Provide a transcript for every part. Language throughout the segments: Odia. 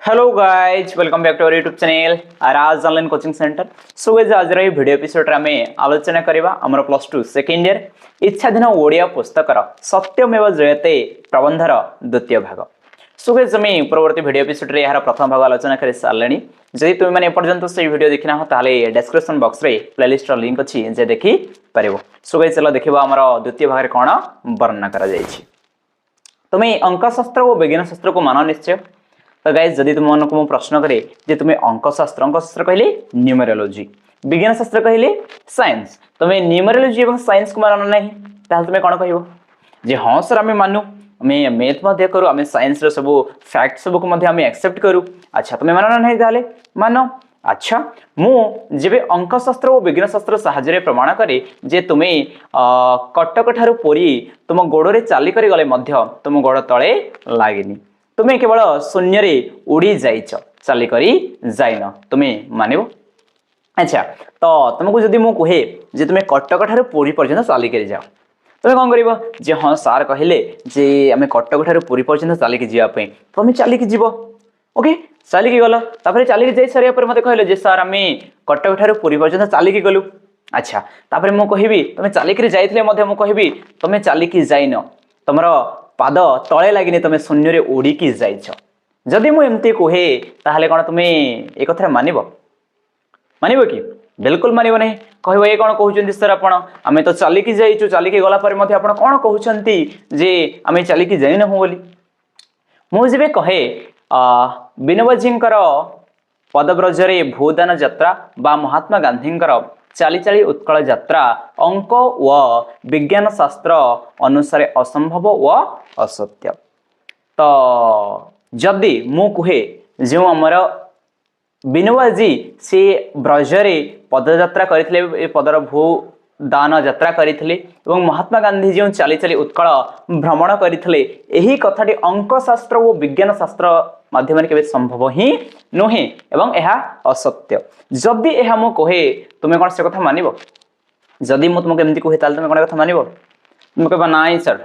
Hello guys, welcome back to our YouTube channel Raj Online Coaching Center. So guys, ଆଜିର ଏହି ଭିଡ଼ିଓ ଏପିସୋଡରେ ଆମେ ଆଲୋଚନା କରିବା ଆମର ପ୍ଲସ୍ 2 ସେକେଣ୍ଡ ଇୟର ଇଚ୍ଛାଧୀନ ଓଡ଼ିଆ ପୁସ୍ତକର ସତ୍ୟମେବ ଜୟତେ ପ୍ରବନ୍ଧର ଦ୍ୱିତୀୟ ଭାଗ। ସୋ ଗାଇଜ୍, ଆମେ ପୂର୍ବବର୍ତ୍ତୀ ଭିଡ଼ିଓ ଏପିସୋଡରେ ଏହାର ପ୍ରଥମ ଭାଗ ଆଲୋଚନା କରି ସାରିଲେଣି। ଯଦି ତୁମେମାନେ ଏପର୍ଯ୍ୟନ୍ତ ସେଇ ଭିଡ଼ିଓ ଦେଖିନାହ, ତାହେଲେ ଡେସ୍କ୍ରିପସନ୍ ବକ୍ସରେ ପ୍ଲେଲିଷ୍ଟର ଲିଙ୍କ ଅଛି ଯେ ଦେଖିପାରିବ। ସୋ ଗାଇଜ୍, ଚାଲ ଦେଖିବା ଆମର ଦ୍ୱିତୀୟ ଭାଗରେ କ'ଣ ବର୍ଣ୍ଣନା କରାଯାଇଛି। ତୁମେ ଅଙ୍କଶାସ୍ତ୍ର ଓ ବିଜ୍ଞାନ ଶାସ୍ତ୍ରକୁ ମାନ ନିଶ୍ଚୟ। ତ ଗାଇଜ୍, ଯଦି ତୁମମାନଙ୍କୁ ମୁଁ ପ୍ରଶ୍ନ କରେ ଯେ ତୁମେ ଅଙ୍କଶାସ୍ତ୍ର, ଅଙ୍କଶାସ୍ତ୍ର କହିଲେ ନ୍ୟୁମେରୋଲୋଜି, ବିଜ୍ଞାନ ଶାସ୍ତ୍ର କହିଲେ ସାଇନ୍ସ, ତୁମେ ନ୍ୟୁମେରୋଲୋଜି ଏବଂ ସାଇନ୍ସକୁ ମାନ ନାହିଁ, ତାହେଲେ ତୁମେ କ'ଣ କହିବ ଯେ ହଁ ସାର୍, ଆମେ ମାନୁ, ଆମେ ମେଥ୍ ମଧ୍ୟ କରୁ, ଆମେ ସାଇନ୍ସର ସବୁ ଫ୍ୟାକ୍ଟ ସବୁକୁ ମଧ୍ୟ ଆମେ ଆକ୍ସେପ୍ଟ କରୁ। ଆଚ୍ଛା, ତୁମେ ମାନ ନା ନାହିଁ? ତାହେଲେ ମାନ। ଆଚ୍ଛା, ମୁଁ ଯେବେ ଅଙ୍କଶାସ୍ତ୍ର ଓ ବିଜ୍ଞାନ ଶାସ୍ତ୍ର ସାହାଯ୍ୟରେ ପ୍ରମାଣ କରେ ଯେ ତୁମେ କଟକ ଠାରୁ ପୁରୀ ତୁମ ଗୋଡ଼ରେ ଚାଲିକରି ଗଲେ ମଧ୍ୟ ତୁମ ଗୋଡ଼ ତଳେ ଲାଗିନି, ତୁମେ କେବଳ ଶୂନ୍ୟରେ ଉଡ଼ି ଯାଇଛ, ଚାଲିକରି ଯାଇନ, ତୁମେ ମାନିବ? ଆଚ୍ଛା, ତ ତୁମକୁ ଯଦି ମୁଁ କୁହେ ଯେ ତୁମେ କଟକ ଠାରୁ ପୁରୀ ପର୍ଯ୍ୟନ୍ତ ଚାଲିକରି ଯାଅ, ତୁମେ କ'ଣ କରିବ ଯେ ହଁ ସାର୍ କହିଲେ ଯେ ଆମେ କଟକ ଠାରୁ ପୁରୀ ପର୍ଯ୍ୟନ୍ତ ଚାଲିକି ଯିବା ପାଇଁ, ତମେ ଚାଲିକି ଯିବ। ଓକେ, ଚାଲିକି ଗଲ। ତାପରେ ଚାଲିକି ଯାଇ ସାରିବା ପରେ ମୋତେ କହିଲେ ଯେ ସାର୍, ଆମେ କଟକ ଠାରୁ ପୁରୀ ପର୍ଯ୍ୟନ୍ତ ଚାଲିକି ଗଲୁ। ଆଚ୍ଛା, ତାପରେ ମୁଁ କହିବି, ତମେ ଚାଲିକିରି ଯାଇଥିଲେ ମଧ୍ୟ ମୁଁ କହିବି ତମେ ଚାଲିକି ଯାଇନ, ତମର ପାଦ ତଳେ ଲାଗିନି, ତମେ ଶୂନ୍ୟରେ ଉଡ଼ିକି ଯାଇଛ। ଯଦି ମୁଁ ଏମିତି କୁହେ, ତାହେଲେ କ'ଣ ତୁମେ ଏ କଥାରେ ମାନିବ? ମାନିବ କି? ବିଲକୁଲ ମାନିବ ନାହିଁ। କହିବ, ଏ କ'ଣ କହୁଛନ୍ତି ସାର୍ ଆପଣ? ଆମେ ତ ଚାଲିକି ଯାଇଛୁ, ଚାଲିକି ଗଲା ପରେ ମଧ୍ୟ ଆପଣ କ'ଣ କହୁଛନ୍ତି ଯେ ଆମେ ଚାଲିକି ଯାଇନାହୁଁ ବୋଲି? ମୁଁ ଯେବେ କହେ ବିନୋବାଜୀଙ୍କର ପଦବ୍ରଜରେ ଭୂଦାନ ଯାତ୍ରା ବା ମହାତ୍ମା ଗାନ୍ଧୀଙ୍କର ଚାଲି ଚାଲି ଉତ୍କଳ ଯାତ୍ରା ଅଙ୍କ ଓ ବିଜ୍ଞାନ ଶାସ୍ତ୍ର ଅନୁସାରେ ଅସମ୍ଭବ ଓ ଅସତ୍ୟ, ତ ଯଦି ମୁଁ କୁହେ ଯେଉଁ ଆମର ବିନୋବାଜୀ ସେ ବ୍ରଜରେ ପଦଯାତ୍ରା କରିଥିଲେ, ଏ ପଦର ଭୂ ଦାନ ଯାତ୍ରା କରିଥିଲେ ଏବଂ ମହାତ୍ମା ଗାନ୍ଧୀ ଯେଉଁ ଚାଲି ଚାଲି ଉତ୍କଳ ଭ୍ରମଣ କରିଥିଲେ, ଏହି କଥାଟି ଅଙ୍କଶାସ୍ତ୍ର ଓ ବିଜ୍ଞାନ ଶାସ୍ତ୍ର ମାଧ୍ୟମରେ କେବେ ସମ୍ଭବ ହିଁ ନୁହେଁ ଏବଂ ଏହା ଅସତ୍ୟ, ଯଦି ଏହା ମୁଁ କୁହେ, ତୁମେ କ'ଣ ସେ କଥା ମାନିବ? ଯଦି ମୁଁ ତୁମକୁ ଏମିତି କୁହେ, ତାହେଲେ ତୁମେ କ'ଣ ଏ କଥା ମାନିବ? ତୁମେ କହିବ, ନାଇଁ ସାର୍,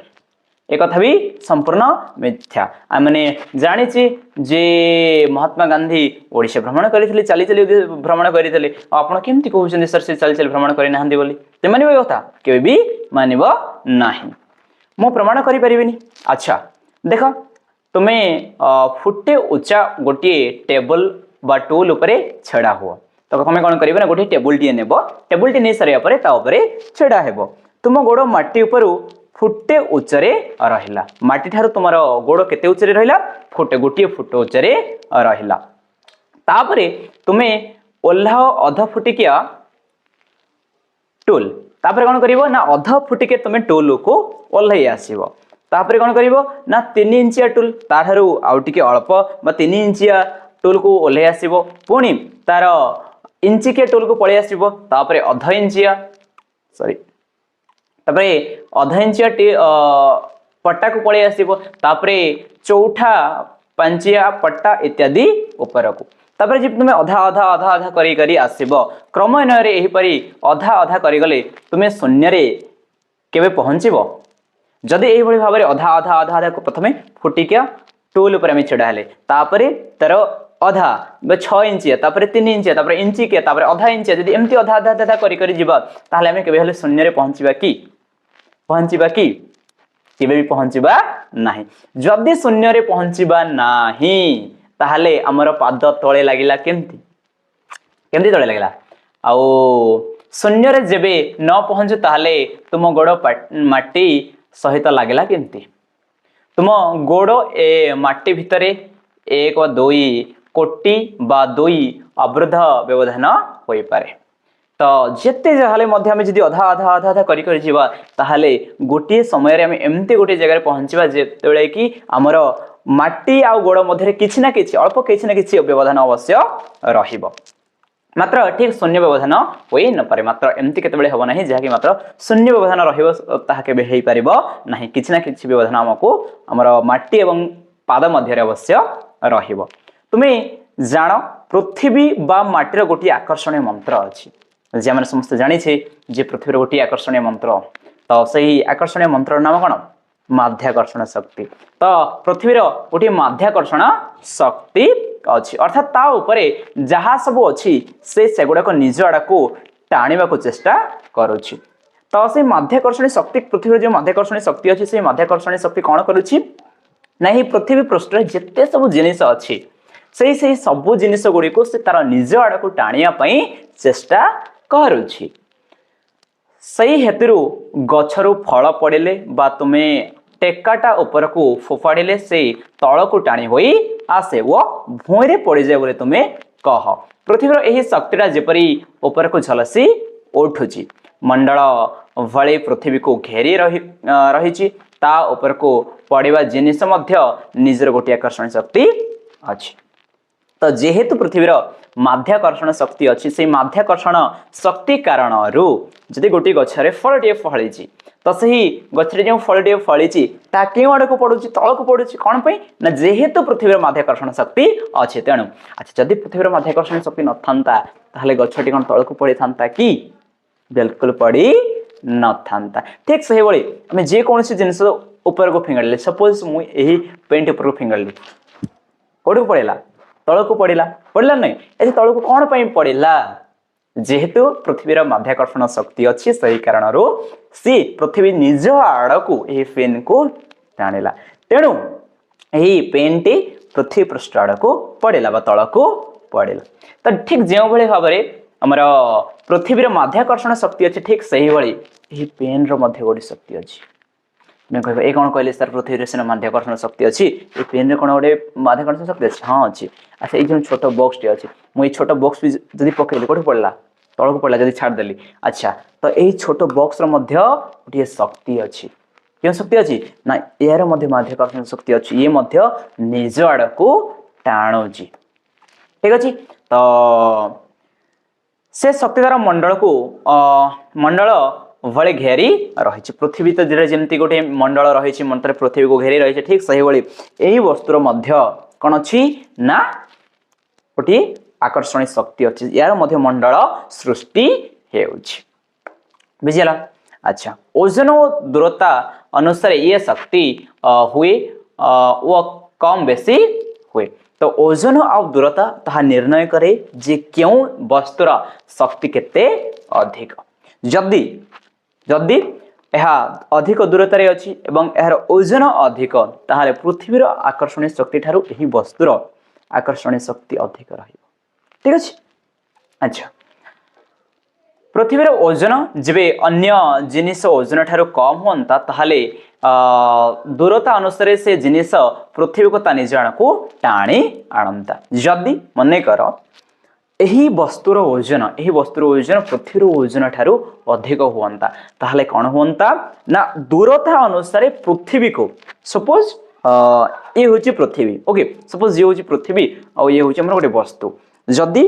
ଏ କଥା ବି ସମ୍ପୂର୍ଣ୍ଣ ମିଥ୍ୟା। ଆମେ ଜାଣିଛେ ଯେ ମହାତ୍ମା ଗାନ୍ଧୀ ଓଡ଼ିଶା ଭ୍ରମଣ କରିଥିଲେ, ଚାଲି ଚାଲି ଭ୍ରମଣ କରିଥିଲେ, ଆଉ ଆପଣ କେମିତି କହୁଛନ୍ତି ସାର୍, ସେ ଚାଲି ଚାଲି ଭ୍ରମଣ କରିନାହାନ୍ତି ବୋଲି? ତୁମେ ମାନିବ ଏ କଥା? କେବେ ବି ମାନିବ ନାହିଁ। ମୁଁ ପ୍ରମାଣ କରିପାରିବିନି। ଆଚ୍ଛା ଦେଖ, ତୁମେ ଫୁଟେ ଉଚ୍ଚା ଗୋଟିଏ ଟେବୁଲ ବା ଟୁଲ ଉପରେ ଛିଡ଼ା ହୁଅ। ତ ତମେ କ'ଣ କରିବ ନା ଗୋଟିଏ ଟେବୁଲଟିଏ ନେବ। ଟେବୁଲଟି ନେଇ ସାରିବା ପରେ ତା ଉପରେ ଛିଡ଼ା ହେବ। ତୁମ ଗୋଡ଼ ମାଟି ଉପରୁ ଫୁଟେ ଉଚ୍ଚରେ ରହିଲା। ମାଟି ଠାରୁ ତୁମର ଗୋଡ଼ କେତେ ଉଚ୍ଚରେ ରହିଲା? ଫୁଟେ, 1 ଫୁଟ ଉଚ୍ଚରେ ରହିଲା। ତାପରେ ତୁମେ ଓହ୍ଲାଅ ଅଧ ଫୁଟିକିଆ ଟୁଲ। ତାପରେ କ'ଣ କରିବ ନା ଅଧ ଫୁଟିକେ ତୁମେ ଟୁଲକୁ ଓହ୍ଲେଇ ଆସିବ। ତାପରେ କ'ଣ କରିବ ନା 3 ଇଞ୍ଚିଆ ଟୁଲ, ତାଠାରୁ ଆଉ ଟିକେ ଅଳ୍ପ ବା 3 ଇଞ୍ଚିଆ ଟୁଲକୁ ଓହ୍ଲେଇ ଆସିବ। ପୁଣି ତାର ଇଞ୍ଚିକିଆ ଟୁଲକୁ ପଳେଇ ଆସିବ। ତାପରେ ଅଧ ଇଞ୍ଚିଆ, ସରି, ତାପରେ ଅଧ ଇଞ୍ଚିଆ ପଟ୍ଟାକୁ ପଳେଇ ଆସିବ। ତାପରେ ଚଉଠା ପାଞ୍ଚିଆ ପଟ୍ଟା ଇତ୍ୟାଦି ଉପରକୁ। ତାପରେ ଯେମିତି ତୁମେ ଅଧା ଅଧା ଅଧା ଅଧା କରି କରି ଆସିବ, କ୍ରମାନ୍ୱୟରେ ଏହିପରି ଅଧା ଅଧା କରିଗଲେ ତୁମେ ଶୂନ୍ୟରେ କେବେ ପହଞ୍ଚିବ? ଯଦି ଏଇଭଳି ଭାବରେ ଅଧା ଅଧା ଅଧା ଅଧା, ପ୍ରଥମେ ଫୁଟିକିଆ ଟୁଲ ଉପରେ ଆମେ ଛିଡ଼ା ହେଲେ, ତାପରେ ତାର ଅଧା ବା 6 ଇଞ୍ଚିଆ, ତାପରେ 3 ଇଞ୍ଚିଆ, ତାପରେ ଇଞ୍ଚିକିଆ, ତାପରେ ଅଧା ଇଞ୍ଚିଆ, ଯଦି ଏମିତି ଅଧା ଅଧା ଅଧା କରି କରି ଯିବା, ତାହେଲେ ଆମେ କେବେ ହେଲେ ଶୂନ୍ୟରେ ପହଞ୍ଚିବା କି? ପହଞ୍ଚିବା କି? କେବେ ବି ପହଞ୍ଚିବା ନାହିଁ। ଯଦି ଶୂନ୍ୟରେ ପହଞ୍ଚିବା ନାହିଁ, ତାହେଲେ ଆମର ପାଦ ତଳେ ଲାଗିଲା କେମିତି? କେମିତି ତଳେ ଲାଗିଲା? ଆଉ ଶୂନ୍ୟରେ ଯେବେ ନ ପହଞ୍ଚୁ, ତାହେଲେ ତୁମ ଗୋଡ଼ ମାଟି ସହିତ ଲାଗିଲା କେମିତି? ତୁମ ଗୋଡ଼ ଏ ମାଟି ଭିତରେ 1, 2 କୋଟି ବା 2 ଅବୃଦ୍ଧ ବ୍ୟବଧାନ ହୋଇପାରେ। ତ ଯେତେ ଯାହାହେଲେ ମଧ୍ୟ ଆମେ ଯଦି ଅଧା ଅଧା ଅଧା ଅଧା କରି କରି ଯିବା, ତାହେଲେ ଗୋଟିଏ ସମୟରେ ଆମେ ଏମିତି ଗୋଟିଏ ଜାଗାରେ ପହଞ୍ଚିବା, ଯେତେବେଳେ କି ଆମର ମାଟି ଆଉ ଗୋଡ଼ ମଧ୍ୟରେ କିଛି ନା କିଛି, ଅଳ୍ପ କିଛି ନା କିଛି ବ୍ୟବଧାନ ଅବଶ୍ୟ ରହିବ, ମାତ୍ର ଠିକ ଶୂନ୍ୟ ବ୍ୟବଧାନ ହୋଇ ନପାରେ। ମାତ୍ର ଏମିତି କେତେବେଳେ ହେବ ନାହିଁ ଯାହାକି ମାତ୍ର ଶୂନ୍ୟ ବ୍ୟବଧାନ ରହିବ, ତାହା କେବେ ହେଇପାରିବ ନାହିଁ। କିଛି ନା କିଛି ବ୍ୟବଧାନ ଆମକୁ ଆମର ମାଟି ଏବଂ ପାଦ ମଧ୍ୟରେ ଅବଶ୍ୟ ରହିବ। ତୁମେ ଜାଣ, ପୃଥିବୀ ବା ମାଟିର ଗୋଟିଏ ଆକର୍ଷଣୀୟ ମନ୍ତ୍ର ଅଛି ଯେ ଆମେ ସମସ୍ତେ ଜାଣିଛେ ଯେ ପୃଥିବୀର ଗୋଟିଏ ଆକର୍ଷଣୀୟ ମନ୍ତ୍ର। ତ ସେଇ ଆକର୍ଷଣୀୟ ମନ୍ତ୍ରର ନାମ କ'ଣ? ମାଧ୍ୟାକର୍ଷଣ ଶକ୍ତି। ତ ପୃଥିବୀର ଗୋଟିଏ ମାଧ୍ୟାକର୍ଷଣ ଶକ୍ତି ଅଛି, ଅର୍ଥାତ୍ ତା ଉପରେ ଯାହା ସବୁ ଅଛି ସେ ସେଗୁଡ଼ାକ ନିଜ ଆଡ଼କୁ ଟାଣିବାକୁ ଚେଷ୍ଟା କରୁଛି। ତ ସେଇ ମାଧ୍ୟାକର୍ଷଣୀ ଶକ୍ତି, ପୃଥିବୀର ଯେଉଁ ମାଧ୍ୟାକର୍ଷଣୀ ଶକ୍ତି ଅଛି, ସେଇ ମାଧ୍ୟାକର୍ଷଣୀ ଶକ୍ତି କ'ଣ କରୁଛି ନା ଏହି ପୃଥିବୀ ପୃଷ୍ଠରେ ଯେତେ ସବୁ ଜିନିଷ ଅଛି, ସେଇ ସେଇ ସବୁ ଜିନିଷ ଗୁଡ଼ିକୁ ସେ ତାର ନିଜ ଆଡ଼କୁ ଟାଣିବା ପାଇଁ ଚେଷ୍ଟା କରୁଛି। ସେଇ ହେତୁରୁ ଗଛରୁ ଫଳ ପଡ଼ିଲେ ବା ତୁମେ ଟେକାଟା ଉପରକୁ ଫୋପାଡ଼ିଲେ ସେ ତଳକୁ ଟାଣି ହୋଇ ଆସେ ଓ ଭୂଇଁରେ ପଡ଼ିଯାଏ ବୋଲି ତୁମେ କହ। ପୃଥିବୀର ଏହି ଶକ୍ତିଟା ଯେପରି ଉପରକୁ ଝଲସି ଉଠୁଛି, ମଣ୍ଡଳ ଭଳି ପୃଥିବୀକୁ ଘେରି ରହିଛି, ତା ଉପରକୁ ପଡ଼ିବା ଜିନିଷ ମଧ୍ୟ ନିଜର ଗୋଟିଏ ଆକର୍ଷଣ ଶକ୍ତି ଅଛି। ତ ଯେହେତୁ ପୃଥିବୀର ମାଧ୍ୟାକର୍ଷଣ ଶକ୍ତି ଅଛି, ସେଇ ମାଧ୍ୟାକର୍ଷଣ ଶକ୍ତି କାରଣରୁ ଯଦି ଗୋଟିଏ ଗଛରେ ଫଳଟିଏ ଫଳିଛି, ତ ସେହି ଗଛରେ ଯେଉଁ ଫଳଟିଏ ଫଳିଛି ତାହା କେଉଁ ଆଡ଼କୁ ପଡ଼ୁଛି? ତଳକୁ ପଡ଼ୁଛି। କ'ଣ ପାଇଁ ନା ଯେହେତୁ ପୃଥିବୀର ମାଧ୍ୟାକର୍ଷଣ ଶକ୍ତି ଅଛି ତେଣୁ। ଆଚ୍ଛା, ଯଦି ପୃଥିବୀର ମାଧ୍ୟାକର୍ଷଣ ଶକ୍ତି ନଥାନ୍ତା, ତାହେଲେ ଗଛଟି କ'ଣ ତଳକୁ ପଡ଼ିଥାନ୍ତା କି? ବିଲକୁଲ ପଡ଼ି ନଥାନ୍ତା। ଠିକ୍ ସେହିଭଳି ଆମେ ଯେକୌଣସି ଜିନିଷ ଉପରକୁ ଫିଙ୍ଗାଡ଼ିଲେ, ସପୋଜ ମୁଁ ଏହି ପେଣ୍ଟ ଉପରକୁ ଫିଙ୍ଗାଡ଼ିଲି, କୋଉଠିକୁ ପଡ଼ିଲା? ତଳକୁ ପଡ଼ିଲା। ପଡ଼ିଲା ନାହିଁ? ଏ ତଳକୁ କ'ଣ ପାଇଁ ପଡ଼ିଲା? ଯେହେତୁ ପୃଥିବୀର ମାଧ୍ୟାକର୍ଷଣ ଶକ୍ତି ଅଛି, ସେହି କାରଣରୁ ସିଏ ପୃଥିବୀ ନିଜ ଆଡ଼କୁ ଏହି ପେନ୍କୁ ଟାଣିଲା, ତେଣୁ ଏହି ପେନ୍ଟି ପୃଥିବୀ ପୃଷ୍ଠ ଆଡ଼କୁ ପଡ଼ିଲା ବା ତଳକୁ ପଡ଼ିଲା। ତ ଠିକ୍ ଯେଉଁଭଳି ଭାବରେ ଆମର ପୃଥିବୀର ମାଧ୍ୟାକର୍ଷଣ ଶକ୍ତି ଅଛି, ଠିକ୍ ସେହିଭଳି ଏହି ପେନ୍ର ମଧ୍ୟ ଗୋଟେ ଶକ୍ତି ଅଛି। ତୁମେ କହିବ, ଏ କ'ଣ କହିଲେ ସାର୍, ପୃଥିବୀରେ ସିନା ମାଧ୍ୟାକର୍ଷଣ ଶକ୍ତି ଅଛି, ଏ ପେନ୍ରେ କ'ଣ ଗୋଟେ ମାଧ୍ୟାକର୍ଷଣ ଶକ୍ତି ଅଛି? ହଁ, ଅଛି। ଆଚ୍ଛା, ଏଇ ଯେଉଁ ଛୋଟ ବକ୍ସଟି ଅଛି, ମୁଁ ଏଇ ଛୋଟ ବକ୍ସ ବି ଯଦି ପକେଇଲି, କୋଉଠି ପଡ଼ିଲା? ତଳକୁ ପଡ଼ିଲା ଯଦି ଛାଡ଼ିଦେଲି। ଆଚ୍ଛା, ତ ଏଇ ଛୋଟ ବକ୍ସର ମଧ୍ୟ ଗୋଟିଏ ଶକ୍ତି ଅଛି। କେଉଁ ଶକ୍ତି ଅଛି ନା ଏହାର ମଧ୍ୟ ମାଧ୍ୟାକର୍ଷଣ ଶକ୍ତି ଅଛି। ଇଏ ମଧ୍ୟ ନିଜ ଆଡ଼କୁ ଟାଣୁଛି। ଠିକ ଅଛି। ତ ସେ ଶକ୍ତି ଦ୍ୱାରା ମଣ୍ଡଳକୁ ମଣ୍ଡଳ ଭଳି ଘେରି ରହିଛି। ପୃଥିବୀ ତ ଯେମିତି ଗୋଟେ ମଣ୍ଡଳ ରହିଛି, ମଣ୍ଡଳରେ ପୃଥିବୀକୁ ଘେରି ରହିଛି, ଠିକ ସେହିଭଳି ଏହି ବସ୍ତୁର ମଧ୍ୟ କ'ଣ ଅଛି ନା ଗୋଟିଏ ଆକର୍ଷଣୀ ଶକ୍ତି ଅଛି। ଏହାର ମଧ୍ୟ ମଣ୍ଡଳ ସୃଷ୍ଟି ହେଉଛି। ବୁଝିହେଲା? ଆଚ୍ଛା, ଓଜନ ଓ ଦୂରତା ଅନୁସାରେ ଇଏ ଶକ୍ତି ହୁଏ ଓ କମ ବେଶୀ ହୁଏ। ତ ଓଜନ ଆଉ ଦୂରତା ତାହା ନିର୍ଣ୍ଣୟ କରେ ଯେ କେଉଁ ବସ୍ତୁର ଶକ୍ତି କେତେ ଅଧିକ। ଯଦି ଏହା ଅଧିକ ଦୂରତାରେ ଅଛି ଏବଂ ଏହାର ଓଜନ ଅଧିକ, ତାହେଲେ ପୃଥିବୀର ଆକର୍ଷଣୀୟ ଶକ୍ତି ଠାରୁ ଏହି ବସ୍ତୁର ଆକର୍ଷଣୀୟ ଶକ୍ତି ଅଧିକ ରହିବ। ଠିକ ଅଛି। ଆଚ୍ଛା, ପୃଥିବୀର ଓଜନ ଯେବେ ଅନ୍ୟ ଜିନିଷ ଓଜନ ଠାରୁ କମ୍ ହୁଅନ୍ତା, ତାହେଲେ ଦୂରତା ଅନୁସାରେ ସେ ଜିନିଷ ପୃଥିବୀକୁ ତା ନିଜ ଆଡ଼କୁ ଟାଣି ଆଣନ୍ତା। ଯଦି ମନେକର ଏହି ବସ୍ତୁର ଓଜନ ପୃଥିବୀର ଓଜନ ଠାରୁ ଅଧିକ ହୁଅନ୍ତା, ତାହେଲେ କ'ଣ ହୁଅନ୍ତା ନା ଦୂରତା ଅନୁସାରେ ପୃଥିବୀକୁ, ସପୋଜ ଇଏ ହେଉଛି ପୃଥିବୀ, ଓକେ, ସପୋଜ ଇଏ ହେଉଛି ପୃଥିବୀ ଆଉ ଇଏ ହେଉଛି ଆମର ଗୋଟେ ବସ୍ତୁ। ଯଦି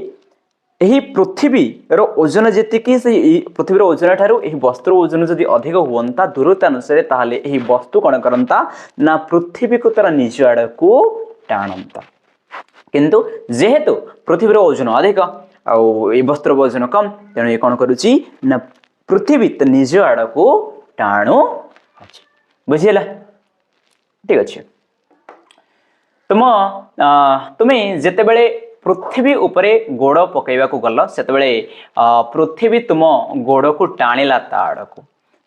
ଏହି ପୃଥିବୀର ଓଜନ ଯେତିକି, ସେଇ ଏହି ପୃଥିବୀର ଓଜନ ଠାରୁ ଏହି ବସ୍ତୁର ଓଜନ ଯଦି ଅଧିକ ହୁଅନ୍ତା ଦୂରତା ଅନୁସାରେ, ତାହେଲେ ଏହି ବସ୍ତୁ କ'ଣ କରନ୍ତା ନା ପୃଥିବୀକୁ ତାର ନିଜ ଆଡ଼କୁ ଟାଣନ୍ତା। କିନ୍ତୁ ଯେହେତୁ ପୃଥିବୀର ଓଜନ ଅଧିକ ଆଉ ଏଇ ବସ୍ତୁର ଓଜନ କମ୍, ତେଣୁ ଇଏ କ'ଣ କରୁଛି ନା ପୃଥିବୀ ତା ନିଜ ଆଡ଼କୁ ଟାଣୁ ଅଛି। ବୁଝିହେଲା? ଠିକ ଅଛି। ତୁମେ ଯେତେବେଳେ ପୃଥିବୀ ଉପରେ ଗୋଡ଼ ପକାଇବାକୁ ଗଲ, ସେତେବେଳେ ପୃଥିବୀ ତୁମ ଗୋଡ଼କୁ ଟାଣିଲା ତା ଆଡ଼କୁ।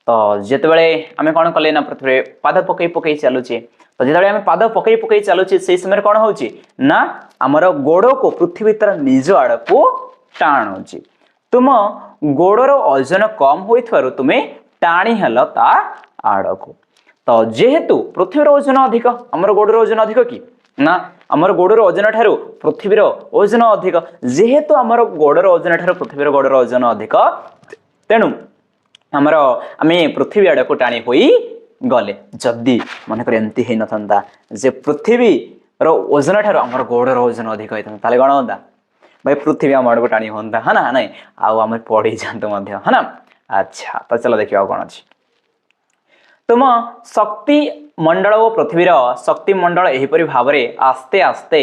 ତ ଯେତେବେଳେ ଆମେ କ'ଣ କଲେ ନା ପୃଥିବୀରେ ପାଦ ପକେଇ ପକେଇ ଚାଲୁଛେ, ତ ଯେତେବେଳେ ଆମେ ପାଦ ପକେଇ ପକେଇ ଚାଲୁଛେ, ସେଇ ସମୟରେ କ'ଣ ହଉଛି ନା ଆମର ଗୋଡ଼କୁ ପୃଥିବୀ ତାର ନିଜ ଆଡ଼କୁ ଟାଣୁଛି। ତୁମ ଗୋଡ଼ର ଓଜନ କମ୍ ହୋଇଥିବାରୁ ତୁମେ ଟାଣି ହେଲ ତା ଆଡ଼କୁ। ତ ଯେହେତୁ ପୃଥିବୀର ଓଜନ ଅଧିକ, ଆମର ଗୋଡ଼ର ଓଜନ ଅଧିକ କି ନା? ଆମର ଗୋଡ଼ର ଓଜନ ଠାରୁ ପୃଥିବୀର ଓଜନ ଅଧିକ। ଯେହେତୁ ଆମର ଗୋଡ଼ର ଓଜନ ଠାରୁ ପୃଥିବୀର ଗୋଡ଼ର ଓଜନ ଅଧିକ, ତେଣୁ ଆମେ ପୃଥିବୀ ଆଡ଼କୁ ଟାଣି ହୋଇ ଗଲେ। ଯଦି ମନେକର ଏମିତି ହେଇନଥାନ୍ତା ଯେ ପୃଥିବୀର ଓଜନ ଠାରୁ ଆମର ଗୋଡ଼ର ଓଜନ ଅଧିକ ହେଇଥାନ୍ତା, ତାହେଲେ କ'ଣ ହୁଅନ୍ତା ଭାଇ? ପୃଥିବୀ ଆମ ଆଡ଼କୁ ଟାଣି ହୁଅନ୍ତା, ହଁ ନା ନାଇଁ? ଆଉ ଆମେ ପଡ଼ିଯାଆନ୍ତୁ ମଧ୍ୟ, ହଁ ନା? ଆଚ୍ଛା, ତ ଚାଲ ଦେଖିବା ଆଉ କ'ଣ ଅଛି। ତୁମ ଶକ୍ତି ମଣ୍ଡଳ ଓ ପୃଥିବୀର ଶକ୍ତି ମଣ୍ଡଳ ଏହିପରି ଭାବରେ ଆସ୍ତେ ଆସ୍ତେ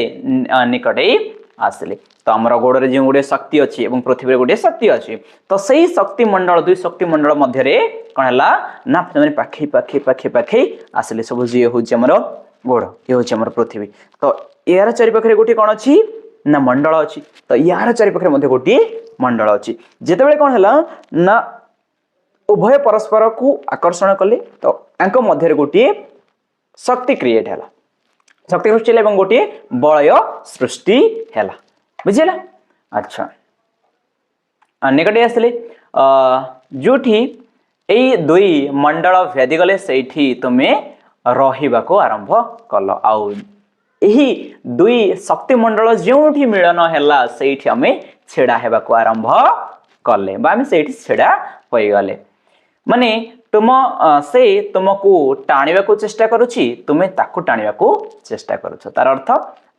ନିକଟେଇ ଆସିଲେ। ତ ଆମର ଗୋଡ଼ରେ ଯେଉଁ ଗୋଟିଏ ଶକ୍ତି ଅଛି ଏବଂ ପୃଥିବୀରେ ଗୋଟିଏ ଶକ୍ତି ଅଛି, ତ ସେଇ ଶକ୍ତି ମଣ୍ଡଳ, ଦୁଇ ଶକ୍ତି ମଣ୍ଡଳ ମଧ୍ୟରେ କ'ଣ ହେଲା ନା ସେମାନେ ପାଖେଇ ପାଖେଇ ପାଖେଇ ପାଖେଇ ଆସିଲେ। ସବୁ ଇଏ ହେଉଛି ଆମର ଗୋଡ଼, ଇଏ ହେଉଛି ଆମର ପୃଥିବୀ। ତ ଏହାର ଚାରିପାଖରେ ଗୋଟିଏ କ'ଣ ଅଛି ନା ମଣ୍ଡଳ ଅଛି। ତ ୟାର ଚାରିପାଖରେ ମଧ୍ୟ ଗୋଟିଏ ମଣ୍ଡଳ ଅଛି। ଯେତେବେଳେ କ'ଣ ହେଲା ନା ଉଭୟ ପରସ୍ପରକୁ ଆକର୍ଷଣ କଲେ, ତ ୟାଙ୍କ ମଧ୍ୟରେ ଗୋଟିଏ ଶକ୍ତି କ୍ରିଏଟ୍ ହେଲା, ଶକ୍ତି ସୃଷ୍ଟି ହେଲା ଏବଂ ଗୋଟିଏ ବଳୟ ସୃଷ୍ଟି ହେଲା। ବୁଝିହେଲା? ଆଚ୍ଛା, ନିକଟରେ ଆସିଲେ, ଯୋଉଠି ଏଇ ଦୁଇ ମଣ୍ଡଳ ଭେଦିଗଲେ ସେଇଠି ତୁମେ ରହିବାକୁ ଆରମ୍ଭ କଲ। ଆଉ ଏହି ଦୁଇ ଶକ୍ତି ମଣ୍ଡଳ ଯେଉଁଠି ମିଳନ ହେଲା, ସେଇଠି ଆମେ ଛିଡ଼ା ହେବାକୁ ଆରମ୍ଭ କଲେ ବା ଆମେ ସେଇଠି ଛିଡ଼ା ହୋଇଗଲେ। ମାନେ ତୁମ ସେ ତୁମକୁ ଟାଣିବାକୁ ଚେଷ୍ଟା କରୁଛି, ତୁମେ ତାକୁ ଟାଣିବାକୁ ଚେଷ୍ଟା କରୁଛ। ତାର ଅର୍ଥ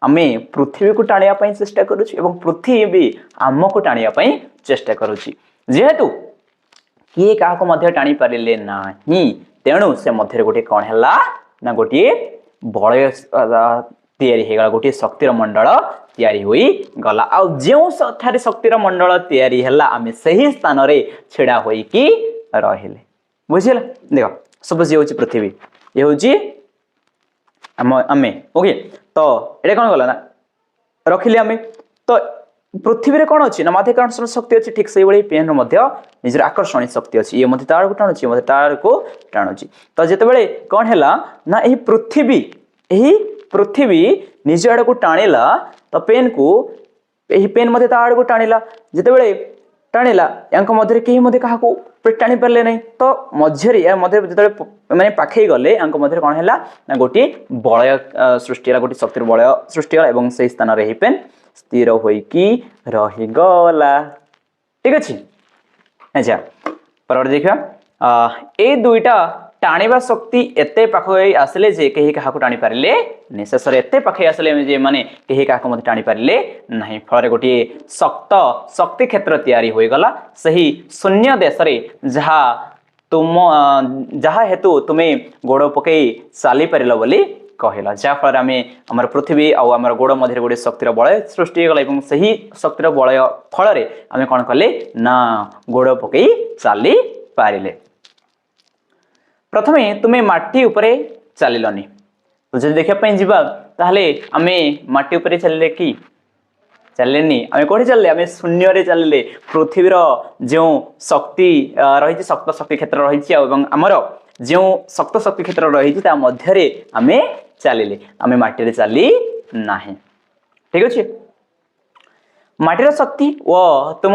ଆମେ ପୃଥିବୀକୁ ଟାଣିବା ପାଇଁ ଚେଷ୍ଟା କରୁଛୁ ଏବଂ ପୃଥିବୀ ଆମକୁ ଟାଣିବା ପାଇଁ ଚେଷ୍ଟା କରୁଛି। ଯେହେତୁ କିଏ କାହାକୁ ମଧ୍ୟ ଟାଣି ପାରିଲେ ନାହିଁ, ତେଣୁ ସେ ମଧ୍ୟରେ ଗୋଟିଏ କ'ଣ ହେଲା ନା ଗୋଟିଏ ବଳୟ ତିଆରି ହେଇଗଲା, ଗୋଟିଏ ଶକ୍ତିର ମଣ୍ଡଳ ତିଆରି ହୋଇଗଲା। ଆଉ ଯେଉଁ ଠାରେ ଶକ୍ତିର ମଣ୍ଡଳ ତିଆରି ହେଲା, ଆମେ ସେହି ସ୍ଥାନରେ ଛିଡ଼ା ହୋଇକି ରହିଲେ। ବୁଝିଲା? ଦେଖ, ସପୋଜ ଇଏ ହେଉଛି ପୃଥିବୀ, ଇଏ ହେଉଛି ଆମେ, ଓକେ। ତ ଏଇଟା କ'ଣ ଗଲା ନା ରଖିଲେ ଆମେ। ତ ପୃଥିବୀରେ କ'ଣ ଅଛି ନା ମାଧ୍ୟାକର୍ଷଣ ଶକ୍ତି ଅଛି। ଠିକ ସେଇଭଳି ପେନ୍ର ମଧ୍ୟ ନିଜର ଆକର୍ଷଣୀୟ ଶକ୍ତି ଅଛି। ଇଏ ମଧ୍ୟ ତା ଆଡ଼କୁ ଟାଣୁଛି, ଇଏ ମଧ୍ୟ ତା ଆଡ଼କୁ ଟାଣୁଛି। ତ ଯେତେବେଳେ କ'ଣ ହେଲା ନା ଏହି ପୃଥିବୀ ନିଜ ଆଡ଼କୁ ଟାଣିଲା ତ ପେନ୍କୁ, ଏହି ପେନ୍ ମଧ୍ୟ ତା ଆଡ଼କୁ ଟାଣିଲା। ଯେତେବେଳେ ଟାଣିଲା, ୟାଙ୍କ ମଧ୍ୟରେ କେହି ମଧ୍ୟ କାହାକୁ ଟାଣି ପାରିଲେ ନାହିଁ। ତ ମଝିରେ, ୟା ମଧ୍ୟରେ ଯେତେବେଳେ ମାନେ ପାଖେଇ ଗଲେ, ୟାଙ୍କ ମଧ୍ୟରେ କ'ଣ ହେଲା ନା ଗୋଟିଏ ବଳୟ ସୃଷ୍ଟି ହେଲା, ଗୋଟିଏ ଶକ୍ତିର ବଳୟ ସୃଷ୍ଟି ହେଲା ଏବଂ ସେଇ ସ୍ଥାନରେ ଏହି ପେନ୍ ସ୍ଥିର ହୋଇକି ରହିଗଲା। ଠିକ ଅଛି? ଆଚ୍ଛା, ପରବର୍ତ୍ତୀ ଦେଖିବା। ଏଇ ଦୁଇଟା ଟାଣିବା ଶକ୍ତି ଏତେ ପାଖେଇ ଆସିଲେ ଯେ କେହି କାହାକୁ ଟାଣି ପାରିଲେ ନି। ଶେଷରେ ଏତେ ପାଖେଇ ଆସିଲେ ଯେ ମାନେ କେହି କାହାକୁ ମଧ୍ୟ ଟାଣି ପାରିଲେ ନାହିଁ। ଫଳରେ ଗୋଟିଏ ଶକ୍ତ ଶକ୍ତି କ୍ଷେତ୍ର ତିଆରି ହୋଇଗଲା ସେହି ଶୂନ୍ୟ ଦେଶରେ, ଯାହା ହେତୁ ତୁମେ ଗୋଡ଼ ପକେଇ ଚାଲିପାରିଲ ବୋଲି କହିଲ। ଯାହାଫଳରେ ଆମେ ଆମର ପୃଥିବୀ ଆଉ ଆମର ଗୋଡ଼ ମଧ୍ୟରେ ଗୋଟିଏ ଶକ୍ତିର ବଳୟ ସୃଷ୍ଟି ହେଇଗଲା ଏବଂ ସେହି ଶକ୍ତିର ବଳୟ ଫଳରେ ଆମେ କ'ଣ କଲେ ନା ଗୋଡ଼ ପକେଇ ଚାଲି ପାରିଲେ। ପ୍ରଥମେ ତୁମେ ମାଟି ଉପରେ ଚାଲିଲନି। ତ ଯଦି ଦେଖିବା ପାଇଁ ଯିବା, ତାହେଲେ ଆମେ ମାଟି ଉପରେ ଚାଲିଲେ କି? ଚାଲିଲେନି। ଆମେ କୋଉଠି ଚାଲିଲେ? ଆମେ ଶୂନ୍ୟରେ ଚାଲିଲେ। ପୃଥିବୀର ଯେଉଁ ଶକ୍ତି ରହିଛି, ଶକ୍ତ ଶକ୍ତି କ୍ଷେତ୍ର ରହିଛି ଆଉ ଏବଂ ଆମର ଯେଉଁ ଶକ୍ତ ଶକ୍ତି କ୍ଷେତ୍ର ରହିଛି, ତା ମଧ୍ୟରେ ଆମେ ଚାଲିଲେ। ଆମେ ମାଟିରେ ଚାଲି ନାହିଁ। ଠିକ ଅଛି? ମାଟିର ଶକ୍ତି ଓ ତୁମ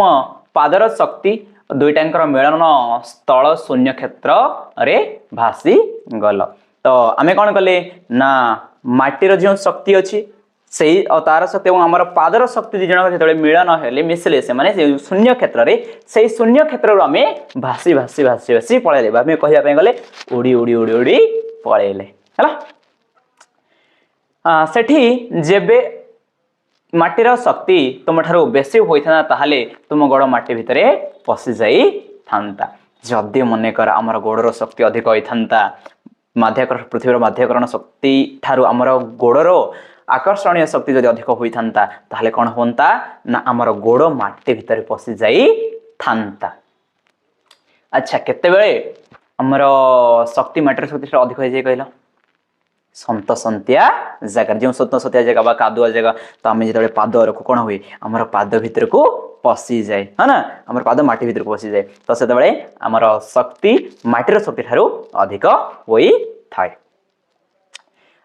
ପାଦର ଶକ୍ତି ଦୁଇଟାଙ୍କର ମିଳନ ସ୍ଥଳ ଶୂନ୍ୟ କ୍ଷେତ୍ରରେ ଭାସି ଗଲ। ତ ଆମେ କ'ଣ କଲେ ନା ମାଟିର ଯେଉଁ ଶକ୍ତି ଅଛି ସେଇ ଆଉ ତାର ଶକ୍ତି ଏବଂ ଆମର ପାଦର ଶକ୍ତି ଦୁଇ ଜଣଙ୍କ ଯେତେବେଳେ ମିଳନ ହେଲେ, ମିଶିଲେ ସେମାନେ ସେଇ ଶୂନ୍ୟ କ୍ଷେତ୍ରରେ, ସେଇ ଶୂନ୍ୟ କ୍ଷେତ୍ରରୁ ଆମେ ଭାସି ଭାସି ଭାସି ଭାସି ପଳେଇଲେ ବା ଆମେ କହିବା ପାଇଁ ଗଲେ ଉଡ଼ି ଉଡ଼ି ଉଡ଼ି ଉଡ଼ି ପଳେଇଲେ। ହେଲା? ସେଠି ଯେବେ ମାଟିର ଶକ୍ତି ତୁମଠାରୁ ବେଶୀ ହୋଇଥାନ୍ତା, ତାହେଲେ ତୁମ ଗୋଡ଼ ମାଟି ଭିତରେ ପଶି ଯାଇଥାନ୍ତା। ଯଦି ମନେକର ଆମର ଗୋଡ଼ର ଶକ୍ତି ଅଧିକ ହୋଇଥାନ୍ତା, ମାଧ୍ୟାକର୍ଷଣ, ପୃଥିବୀର ମାଧ୍ୟାକରଣ ଶକ୍ତି ଠାରୁ ଆମର ଗୋଡ଼ର ଆକର୍ଷଣୀୟ ଶକ୍ତି ଯଦି ଅଧିକ ହୋଇଥାନ୍ତା, ତାହେଲେ କ'ଣ ହୁଅନ୍ତା ନା ଆମର ଗୋଡ଼ ମାଟି ଭିତରେ ପଶି ଯାଇଥାନ୍ତା। ଆଚ୍ଛା, କେତେବେଳେ ଆମର ଶକ୍ତି ମାଟିର ଶକ୍ତି ଠାରୁ ଅଧିକ ହେଇଯାଏ କହିଲ? ସନ୍ତସନ୍ତିଆ ଜାଗାରେ, ଯେଉଁ ସନ୍ତସନ୍ତିଆ ଜାଗା ବା କାଦୁଆ ଜାଗା। ତ ଆମେ ଯେତେବେଳେ ପାଦ ରଖୁ, କ'ଣ ହୁଏ? ଆମର ପାଦ ଭିତରକୁ ପଶିଯାଏ, ହଁ ନା? ଆମର ପାଦ ମାଟି ଭିତରକୁ ପଶିଯାଏ। ତ ସେତେବେଳେ ଆମର ଶକ୍ତି ମାଟିର ଶକ୍ତି ଠାରୁ ଅଧିକ ହୋଇଥାଏ।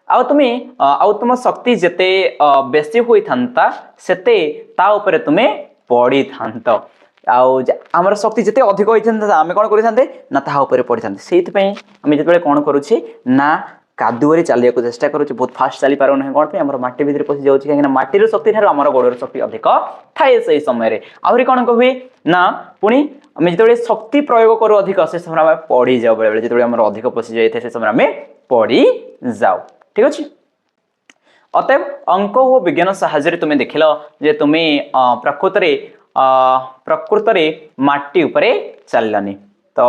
ଆଉ ତୁମ ଶକ୍ତି ଯେତେ ବେଶୀ ହୋଇଥାନ୍ତା, ସେତେ ତା ଉପରେ ତୁମେ ପଡ଼ିଥାନ୍ତ। ଆଉ ଆମର ଶକ୍ତି ଯେତେ ଅଧିକ ହୋଇଥାନ୍ତା, ଆମେ କ'ଣ କରିଥାନ୍ତେ ନା ତାହା ଉପରେ ପଡ଼ିଥାନ୍ତେ। ସେଇଥିପାଇଁ ଆମେ ଯେତେବେଳେ କ'ଣ କରୁଛେ ନା କାଦୁଅରେ ଚାଲିବାକୁ ଚେଷ୍ଟା କରୁଛେ, ବହୁତ ଫାଷ୍ଟ ଚାଲିପାରୁନାହିଁ। କ'ଣ ପାଇଁ? ଆମର ମାଟି ଭିତରେ ପଶି ଯାଉଛି। କାହିଁକିନା ମାଟିର ଶକ୍ତି ଠାରୁ ଆମର ଗୋଡ଼ର ଶକ୍ତି ଅଧିକ ଥାଏ ସେଇ ସମୟରେ। ଆହୁରି କ'ଣ ହୁଏ ନା ପୁଣି ଆମେ ଯେତେବେଳେ ଶକ୍ତି ପ୍ରୟୋଗ କରୁ ଅଧିକ, ସେ ସମୟରେ ଆମେ ପଡ଼ିଯାଉ। ବେଳେବେଳେ ଯେତେବେଳେ ଆମର ଅଧିକ ପଶି ଯାଇଥାଏ, ସେ ସମୟରେ ଆମେ ପଡ଼ିଯାଉ। ଠିକ ଅଛି? ଅତଏବ ଅଙ୍କ ଓ ବିଜ୍ଞାନ ସାହାଯ୍ୟରେ ତୁମେ ଦେଖିଲ ଯେ ତୁମେ ପ୍ରକୃତରେ ମାଟି ଉପରେ ଚାଲିଲନି, ତ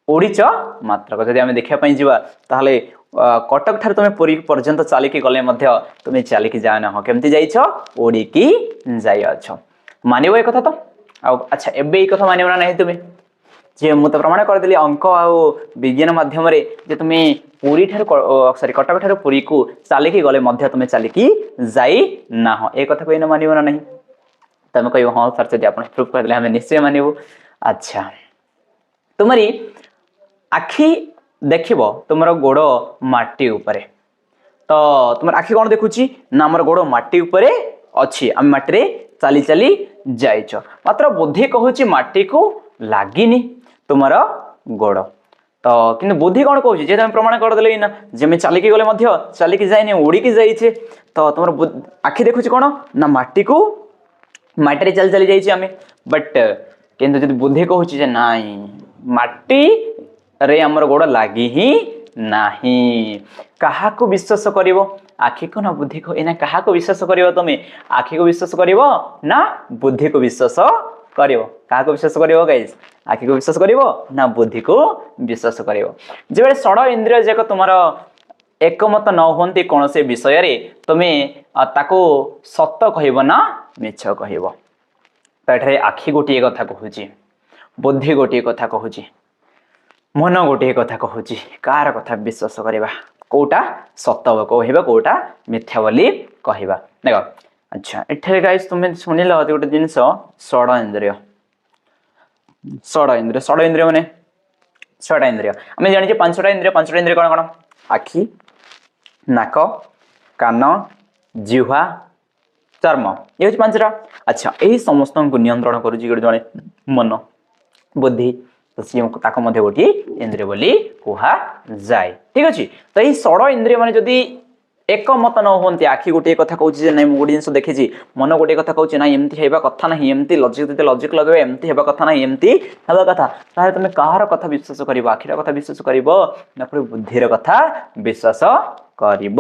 ଉଡ଼ିଛ ମାତ୍ର। ଯଦି ଆମେ ଦେଖିବା ପାଇଁ ଯିବା, ତାହେଲେ କଟକ ଠାରୁ ତୁମେ ପୁରୀ ପର୍ଯ୍ୟନ୍ତ ଚାଲିକି ଗଲେ ମଧ୍ୟ ତୁମେ ଚାଲିକି ଯାଅ ନାହଁ। କେମିତି ଯାଇଛ? ଉଡ଼ିକି ଯାଇଅଛ। ମାନିବ ଏ କଥା ତ? ଆଉ ଆଚ୍ଛା, ଏବେ ଏଇ କଥା ମାନିବ ନା ନାହିଁ ତୁମେ, ଯେ ମୁଁ ତ ପ୍ରମାଣ କରିଦେଲି ଅଙ୍କ ଆଉ ବିଜ୍ଞାନ ମାଧ୍ୟମରେ ଯେ ତୁମେ ପୁରୀ ଠାରୁ, ସରି, କଟକ ଠାରୁ ପୁରୀକୁ ଚାଲିକି ଗଲେ ମଧ୍ୟ ତୁମେ ଚାଲିକି ଯାଇ ନାହଁ। ଏ କଥାକୁ ଏଇନା ମାନିବ ନା ନାହିଁ? ତମେ କହିବ, ହଁ ସାର୍, ଯଦି ଆପଣ ପ୍ରୁଫ୍ କରିଦେଲେ ଆମେ ନିଶ୍ଚୟ ମାନିବୁ। ଆଚ୍ଛା, ତୁମରି ଆଖି ଦେଖିବ ତୁମର ଗୋଡ଼ ମାଟି ଉପରେ। ତ ତୁମର ଆଖି କ'ଣ ଦେଖୁଛି ନା ଆମର ଗୋଡ଼ ମାଟି ଉପରେ ଅଛି, ଆମେ ମାଟିରେ ଚାଲି ଚାଲି ଯାଇଛ। ମାତ୍ର ବୁଦ୍ଧି କହୁଛି ମାଟିକୁ ଲାଗିନି ତୁମର ଗୋଡ଼। ତ କିନ୍ତୁ ବୁଦ୍ଧି କ'ଣ କହୁଛି? ଯେହେତୁ ଆମେ ପ୍ରମାଣ କରିଦେଲେ ନା ଯେ ଆମେ ଚାଲିକି ଗଲେ ମଧ୍ୟ ଚାଲିକି ଯାଇନି, ଉଡ଼ିକି ଯାଇଛେ, ତ ତୁମର ଆଖି ଦେଖୁଛି କ'ଣ ନା ମାଟିକୁ, ମାଟିରେ ଚାଲି ଚାଲି ଯାଇଛେ ଆମେ। ବଟ୍ କିନ୍ତୁ ଯଦି ବୁଦ୍ଧି କହୁଛି ଯେ ନାଇଁ, ମାଟିରେ ଆମର ଗୋଡ଼ ଲାଗି ହିଁ ନାହିଁ, କାହାକୁ ବିଶ୍ୱାସ କରିବ, ଆଖିକୁ ନା ବୁଦ୍ଧିକୁ? ଏଇନା କାହାକୁ ବିଶ୍ୱାସ କରିବ ତମେ? ଆଖିକୁ ବିଶ୍ୱାସ କରିବ ନା ବୁଦ୍ଧିକୁ ବିଶ୍ୱାସ କରିବ? କାହାକୁ ବିଶ୍ୱାସ କରିବ ଗାଇସ୍? ଆଖିକୁ ବିଶ୍ୱାସ କରିବ ନା ବୁଦ୍ଧିକୁ ବିଶ୍ୱାସ କରିବ? ଯେବେଳେ ଷଡ଼ ଇନ୍ଦ୍ରିୟ ଯାକ ତୁମର ଏକମତ ନ ହୁଅନ୍ତି କୌଣସି ବିଷୟରେ, ତୁମେ ତାକୁ ସତ କହିବ ନା ମିଛ କହିବ? ତ ଏଠାରେ ଆଖି ଗୋଟିଏ କଥା କହୁଛି, ବୁଦ୍ଧି ଗୋଟିଏ କଥା କହୁଛି, ମନ ଗୋଟିଏ କଥା କହୁଛି। କାହାର କଥା ବିଶ୍ୱାସ କରିବା? କୋଉଟା ସତ କହିବା, କୋଉଟା ମିଥ୍ୟା ବୋଲି କହିବା? ଦେଖ, ଆଚ୍ଛା, ଏଠାରେ ଗାଇସ୍ ତୁମେ ଶୁଣିଲ ଗୋଟେ ଜିନିଷ, ଷଡ଼ ଇନ୍ଦ୍ରିୟ। ଷଡ଼ ଇନ୍ଦ୍ରିୟ, ଷଡ଼ ଇନ୍ଦ୍ରିୟ ମାନେ ଛଅଟା ଇନ୍ଦ୍ରିୟ। ଆମେ ଜାଣିଛେ ପାଞ୍ଚଟା ଇନ୍ଦ୍ରିୟ। ପାଞ୍ଚଟା ଇନ୍ଦ୍ରିୟ କ'ଣ କ'ଣ? ଆଖି, ନାକ, କାନ, ଜିହ୍ୱା, ଚର୍ମ। ଇଏ ହେଉଛି ପାଞ୍ଚଟା। ଆଚ୍ଛା, ଏହି ସମସ୍ତଙ୍କୁ ନିୟନ୍ତ୍ରଣ କରୁଛି ଗୋଟେ ଜଣେ ମନ, ବୁଦ୍ଧି। ତ ସିଏ, ତାକୁ ମଧ୍ୟ ଗୋଟିଏ ଇନ୍ଦ୍ରିୟ ବୋଲି କୁହାଯାଏ। ଠିକ ଅଛି? ତ ଏଇ ଷଡ଼ ଇନ୍ଦ୍ରିୟ ମାନେ ଯଦି ଏକମତ ନ ହୁଅନ୍ତି, ଆଖି ଗୋଟିଏ କଥା କହୁଛି ଯେ ନାଇଁ, ମୁଁ ଗୋଟେ ଜିନିଷ ଦେଖିଛି, ମନ ଗୋଟିଏ କଥା କହୁଛି, ନାଇଁ, ଏମିତି ହେବା କଥା ନାହିଁ, ଏମିତି ଲଜିକ, ଯଦି ଲଜିକ ଲଗେଇବ, ଏମିତି ହେବା କଥା ନାହିଁ, ଏମିତି ହେବା କଥା, ତାହେଲେ ତମେ କାହାର କଥା ବିଶ୍ୱାସ କରିବ? ଆଖିର କଥା ବିଶ୍ୱାସ କରିବ ନା ପୁଣି ବୁଦ୍ଧିର କଥା ବିଶ୍ୱାସ କରିବ?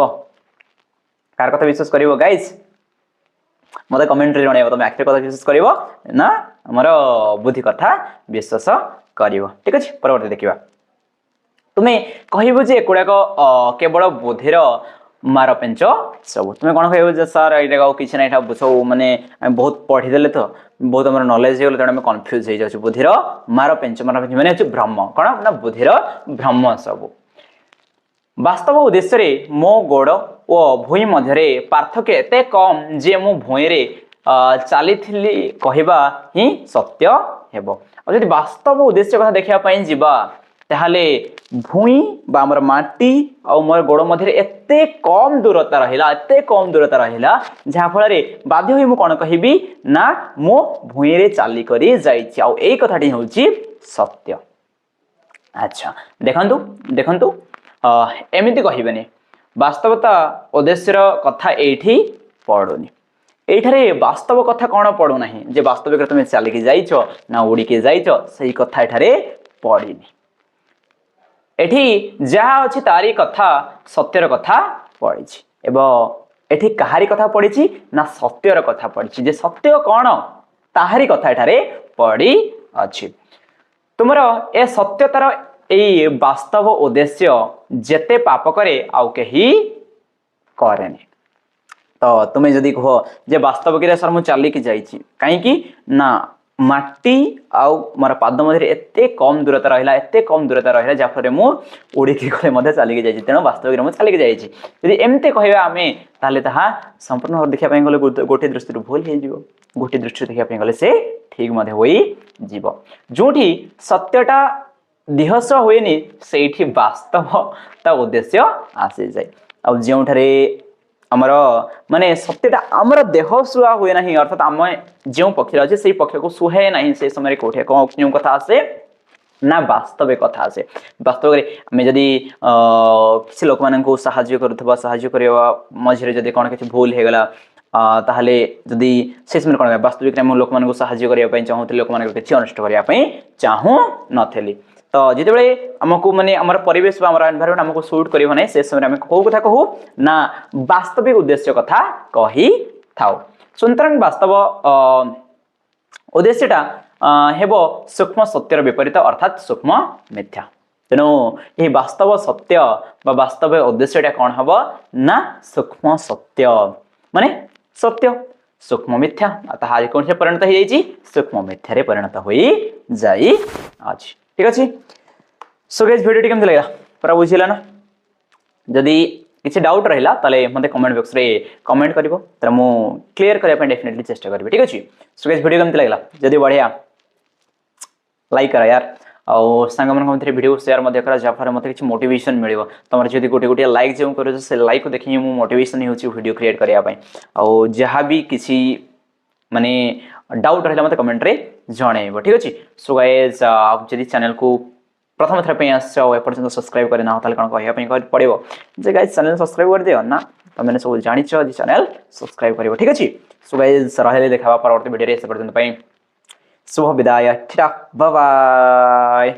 କାହାର କଥା ବିଶ୍ୱାସ କରିବ ଗାଇସ୍? ମତେ କମେଣ୍ଟରେ ଜଣେଇବ, ତମେ ଆଖିର କଥା ବିଶ୍ୱାସ କରିବ ନା ଆମର ବୁଦ୍ଧି କଥା ବିଶ୍ୱାସ କରିବ? ଠିକ ଅଛି, ପରବର୍ତ୍ତୀ ଦେଖିବା। ତୁମେ କହିବ ଯେ ଏଗୁଡ଼ାକ କେବଳ ବୁଦ୍ଧିର ମାର ପେଞ୍ଚ ସବୁ। ତୁମେ କ'ଣ କହିବ ଯେ ସାର୍, ଏଇଟା ଆଉ କିଛି ନାହିଁ, ଏଇଟା ସବୁ ମାନେ ଆମେ ବହୁତ ପଢ଼ିଦେଲେ ତ ବହୁତ ଆମର ନଲେଜ ହେଇଗଲେ, ତେଣୁ ଆମେ କନଫ୍ୟୁଜ ହେଇଯାଉଛୁ। ବୁଦ୍ଧିର ମାର ପେଞ୍ଚ, ମାର ପେଞ୍ଚ ମାନେ ହେଉଛି ଭ୍ରମ। କ'ଣ ନା ବୁଦ୍ଧିର ଭ୍ରମ ସବୁ। ବାସ୍ତବ ଉଦ୍ଦେଶ୍ୟରେ ମୋ ଗୋଡ଼ ଓ ଭୂଇଁ ମଧ୍ୟରେ ପାର୍ଥକ୍ୟ ଏତେ କମ୍ ଯେ ମୁଁ ଭୂଇଁରେ ଚାଲିଥିଲି କହିବା ହିଁ ସତ୍ୟ ହେବ। ଆଉ ଯଦି ବାସ୍ତବ ଉଦ୍ଦେଶ୍ୟ କଥା ଦେଖିବା ପାଇଁ ଯିବା, ତାହେଲେ ଭୂଇଁ ବା ଆମର ମାଟି ଆଉ ମୋର ଗୋଡ଼ ମଧ୍ୟରେ ଏତେ କମ୍ ଦୂରତା ରହିଲା, ଏତେ କମ୍ ଦୂରତା ରହିଲା, ଯାହାଫଳରେ ବାଧ୍ୟ ହୋଇ ମୁଁ କ'ଣ କହିବି ନା ମୁଁ ଭୂଇଁରେ ଚାଲିକରି ଯାଇଛି। ଆଉ ଏଇ କଥାଟି ହେଉଛି ସତ୍ୟ। ଆଚ୍ଛା, ଦେଖନ୍ତୁ ଦେଖନ୍ତୁ, ଏମିତି କହିବେନି। ବାସ୍ତବତା ଉଦ୍ଦେଶ୍ୟର କଥା ଏଇଠି ପଡ଼ୁନି। ଏଇଠାରେ ବାସ୍ତବ କଥା କ'ଣ ପଡ଼ୁନାହିଁ ଯେ ବାସ୍ତବିକରେ ତୁମେ ଚାଲିକି ଯାଇଛ ନା ଉଡ଼ିକି ଯାଇଛ, ସେଇ କଥା ଏଠାରେ ପଡ଼ିନି। ଏଠି ଯାହା ଅଛି ତାରି କଥା, ସତ୍ୟର କଥା ପଡ଼ିଛି। ଏବଂ ଏଠି କାହାରି କଥା ପଡ଼ିଛି ନା ସତ୍ୟର କଥା ପଡ଼ିଛି, ଯେ ସତ୍ୟ କ'ଣ ତାହାରି କଥା ଏଠାରେ ପଡ଼ିଅଛି। ତୁମର ଏ ସତ୍ୟତାର ଏଇ ବାସ୍ତବ ଉଦ୍ଦେଶ୍ୟ ଯେତେ ପାପ କରେ ଆଉ କେହି କରେନି। ତ ତୁମେ ଯଦି କୁହ ଯେ ବାସ୍ତବିକରେ ସାର୍ ମୁଁ ଚାଲିକି ଯାଇଛି, କାହିଁକି ନା ମାଟି ଆଉ ମୋର ପାଦ ମଧ୍ୟରେ ଏତେ କମ୍ ଦୂରତା ରହିଲା, ଏତେ କମ୍ ଦୂରତା ରହିଲା, ଯାହାଫଳରେ ମୁଁ ଉଡ଼ିକି ଗଲେ ମଧ୍ୟ ଚାଲିକି ଯାଇଛି, ତେଣୁ ବାସ୍ତବିକରେ ମୁଁ ଚାଲିକି ଯାଇଛି, ଯଦି ଏମିତି କହିବା ଆମେ, ତାହେଲେ ତାହା ସମ୍ପୂର୍ଣ୍ଣ ଭାବରେ ଦେଖିବା ପାଇଁ ଗଲେ ଗୋଟିଏ ଦୃଷ୍ଟିରୁ ଭୁଲ ହେଇଯିବ, ଗୋଟିଏ ଦୃଷ୍ଟିରୁ ଦେଖିବା ପାଇଁ ଗଲେ ସେ ଠିକ ମଧ୍ୟ ହୋଇଯିବ। ଯେଉଁଠି ସତ୍ୟଟା ଦିହସ ହୁଏନି, ସେଇଠି ବାସ୍ତବ ତା ଉଦ୍ଦେଶ୍ୟ ଆସିଯାଏ। ଆଉ ଯେଉଁଠାରେ ଆମର ମାନେ ସତ୍ୟଟା ଆମର ଦେହ ସୁହା ହୁଏ ନାହିଁ, ଅର୍ଥାତ୍ ଆମେ ଯେଉଁ ପକ୍ଷରେ ଅଛେ ସେଇ ପକ୍ଷକୁ ସୁହାଏ ନାହିଁ, ସେଇ ସମୟରେ କୋଉଠି କ'ଣ କେଉଁ କଥା ଆସେ ନା ବାସ୍ତବିକ କଥା ଆସେ। ବାସ୍ତବରେ ଆମେ ଯଦି କିଛି ଲୋକମାନଙ୍କୁ ସାହାଯ୍ୟ କରୁଥିବା, ସାହାଯ୍ୟ କରିବା ମଝିରେ ଯଦି କ'ଣ କିଛି ଭୁଲ ହେଇଗଲା, ତାହେଲେ ଯଦି ସେ ସମୟରେ କ'ଣ କହିବା? ବାସ୍ତବିକରେ ମୁଁ ଲୋକମାନଙ୍କୁ ସାହାଯ୍ୟ କରିବା ପାଇଁ ଚାହୁଁଥିଲି, ଲୋକମାନଙ୍କର କିଛି ଅନିଷ୍ଟ କରିବା ପାଇଁ ଚାହୁଁ ନଥିଲି। ତ ଯେତେବେଳେ ଆମକୁ ମାନେ ଆମର ପରିବେଶ ବା ଆମର ଏନଭାଇରନମେଣ୍ଟ ଆମକୁ ସୁଟ୍ କରିବ ନାହିଁ, ସେ ସମୟରେ ଆମେ କୋଉ କଥା କହୁ ନା ବାସ୍ତବିକ ଉଦ୍ଦେଶ୍ୟ କଥା କହିଥାଉ। ସୁତରାଂ ବାସ୍ତବ ଉଦ୍ଦେଶ୍ୟଟା ହେବ ସୂକ୍ଷ୍ମ ସତ୍ୟର ବିପରୀତ, ଅର୍ଥାତ୍ ସୂକ୍ଷ୍ମ ମିଥ୍ୟା। ତେଣୁ ଏହି ବାସ୍ତବ ସତ୍ୟ ବା ବାସ୍ତବ ଉଦ୍ଦେଶ୍ୟଟା କ'ଣ ହେବ ନା ସୂକ୍ଷ୍ମ ସତ୍ୟ, ମାନେ ସତ୍ୟ ସୂକ୍ଷ୍ମ ମିଥ୍ୟା। ଆଉ ତାହା ଆଜି କେଉଁଥିରେ ପରିଣତ ହେଇଯାଇଛି? ସୂକ୍ଷ୍ମ ମିଥ୍ୟାରେ ପରିଣତ ହୋଇଯାଇଅଛି। ଠିକ ଅଛି। ସୋ ଗାଇଜ୍, ଭିଡ଼ିଓଟି କେମିତି ଲାଗିଲା? ପୁରା ବୁଝିଲା ନା? ଯଦି କିଛି ଡାଉଟ୍ ରହିଲା, ତାହେଲେ ମୋତେ କମେଣ୍ଟ ବକ୍ସରେ କମେଣ୍ଟ କରିବ, ତାହେଲେ ମୁଁ କ୍ଲିୟର କରିବା ପାଇଁ ଡେଫିନେଟଲି ଚେଷ୍ଟା କରିବି। ଠିକ ଅଛି। ସୋ ଗାଇଜ୍, ଭିଡ଼ିଓ କେମିତି ଲାଗିଲା? ଯଦି ବଢ଼ିଆ, ଲାଇକ୍ କର ୟାର, ଆଉ ସାଙ୍ଗମାନଙ୍କ ମଧ୍ୟରେ ଭିଡ଼ିଓ ସେୟାର ମଧ୍ୟ କର, ଯାହାଫଳରେ ମୋତେ କିଛି ମୋଟିଭେସନ୍ ମିଳିବ। ତୁମର ଯଦି ଗୋଟେ ଗୋଟିଏ ଲାଇକ୍ ଯେଉଁ କରୁଛ, ସେ ଲାଇକ୍କୁ ଦେଖିକି ମୁଁ ମୋଟିଭେସନ୍ ହେଉଛି ଭିଡ଼ିଓ କ୍ରିଏଟ୍ କରିବା ପାଇଁ। ଆଉ ଯାହା ବି କିଛି ମାନେ ଡାଉଟ୍ ରହିଲା, ମୋତେ କମେଣ୍ଟରେ ଜଣାଇବ। ଠିକ୍ ଅଛି। ସୋ ଗାଇଜ୍, ଯଦି ଚ୍ୟାନେଲକୁ ପ୍ରଥମ ଥର ପାଇଁ ଆସିଛ ଆଉ ଏପର୍ଯ୍ୟନ୍ତ ସବସ୍କ୍ରାଇବ୍ କରିନାହ, ତାହେଲେ କ'ଣ କହିବା ପାଇଁ ପଡ଼ିବ ଯେ ଗାଇଜ୍, ଚ୍ୟାନେଲ ସବସ୍କ୍ରାଇବ୍ କରିଦିଅ ନା? ତୁମେ ସବୁ ଜାଣିଛ ଯେ ଚ୍ୟାନେଲ ସବସ୍କ୍ରାଇବ୍ କରିବ। ଠିକ୍ ଅଛି। ସୋ ଗାଇଜ୍, ରହିଲେ, ଦେଖା ପରବର୍ତ୍ତୀ ଭିଡ଼ିଓରେ। ସେ ପର୍ଯ୍ୟନ୍ତ ପାଇଁ ଶୁଭ ବିଦାୟ। ଟା ବାଏ।